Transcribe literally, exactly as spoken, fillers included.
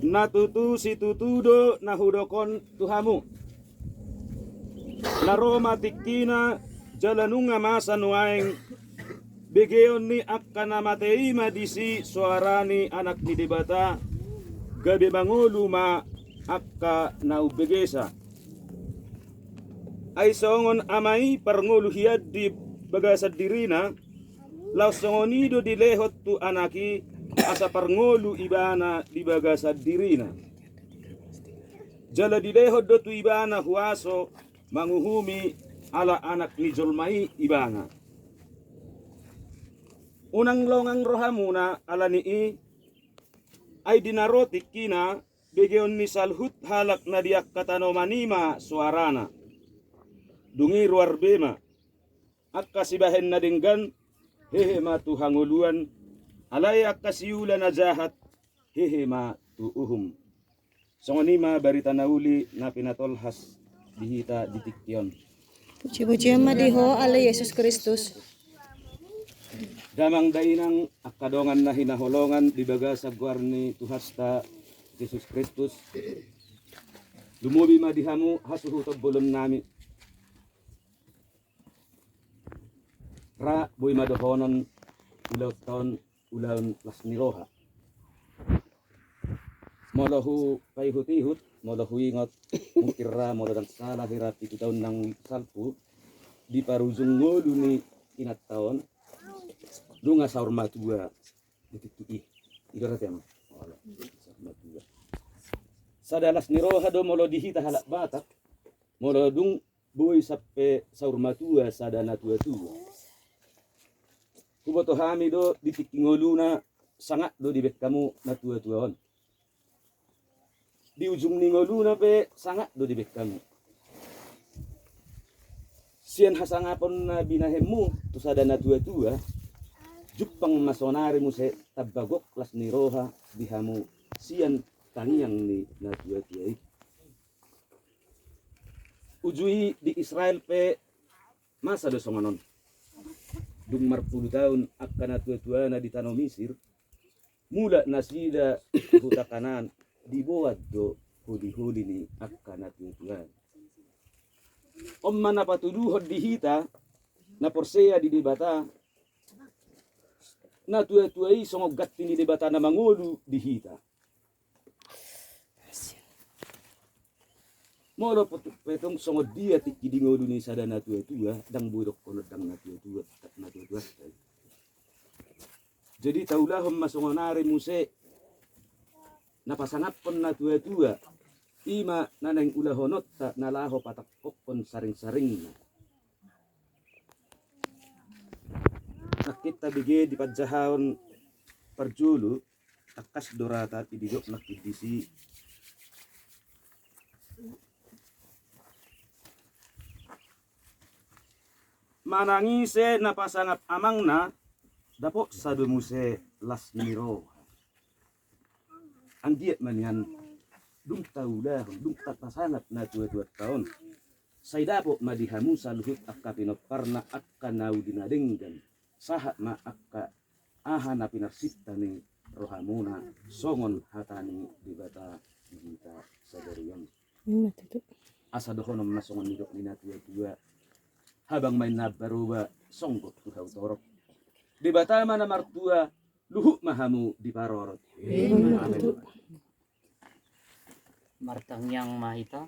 Na tutu situtu do na hudok on tu hamu. Na ro ma tingkina jala nunga masa nuaeng begeon ni angka na mate i ma disi soara ni Anak ni Debata, gabe mangolu ma angka na umbegesa. Ai songon ama i parngolu hian di bagasan dirina, laos songon i do dilehon tu Anak i asa parngolu ibana di bagasan dirina. Jala dilehon do tu ibana huaso manguhumi ala Anak ni jolma i ibana. Unang longang rohamuna ala ni i, ai di na ro tingkina begeon ni saluhut halak na di angka tanoman i ma soarana. Dung i ruar be ma. Angka sibahen na denggan, hehe ma tu hangoluan, alai angka siula na jahat, hehe ma tu uhum. Songon i ma barita na uli na pinatolhas di hita di tingki on. Puji-pujian ma di Ho ale Jesus Kristus. Damang dainang angka dongan na hinaholongan di bagasan goar ni Tuhanta Jesus Kristus. Lumobi ma di hamu hasuhuton bolon nami. Ra boi ma dohonon ulaonta on ulaon las ni roha. Molo hupaihut-ihut, molo huingot, mungkin ra molo ndang sala hira pitu taon nang salpu, di parujung ngolu ni inanta on, nunga saur matua di tingki i. I do rate ma. Saur matua. Sada las ni roha do molo di hita halak Batak, molo dung boi sampe saur matua sada na tua-tua. Huboto hami do di tingki ngoluna sangap do dibaen hamu na tua-tua on. Di ujung ni ngoluna pe sangap do dibaen hamu. Sian hasangapon na binahenmu tu sada na tua-tua, jumpang ma sonari muse tamba gok las ni roha di hamu sian tangiang ni na tua-tua i. Uju i di Israel pe masa do songon on. Dung marpulu taon angka na tua-tuana di tano Misir, mulak nasida tu huta Kanaan, diboan do holi-holi ni angka na tua-tuana. On ma na patuduhon di hita na porsea di Debata, na tua-tua i songon ganti ni Debata na mangolu di hita. Molo pe tong songon dia tingki di ngolu ni sada na tua-tua, ndang boi dohonon ndang na tua-tua, na tua-tua. Jadi taulahon ma songonari muse na pasangaphon na tua-tua, i ma na naeng ulahononta na laho patangkokhon saring-saringna. Nangkin tabege di panjahaon parjolo, tangkas do ra ta didok nangkin disi. Manang ise na pasangap amangna, dapotsa do muse las ni roha. Anggiat ma nian dung taulahon, dung tapasangap na tua-tuanta on, sai dapot ma di hamu saluhut angka pinomparna, angka na uli na denggan, sahat ma angka aha na pinarsinta ni rohamuna, songon hata ni Debata di hita sadari on. Ima tutu. Asa dohonon ma songon nidok ni na tua-tua: Habang ma inna ambaroba, songgop tu hau torop. Debata ma na martua, luhut ma hamu diparorot. Ima tutu. Martangiang ma hita.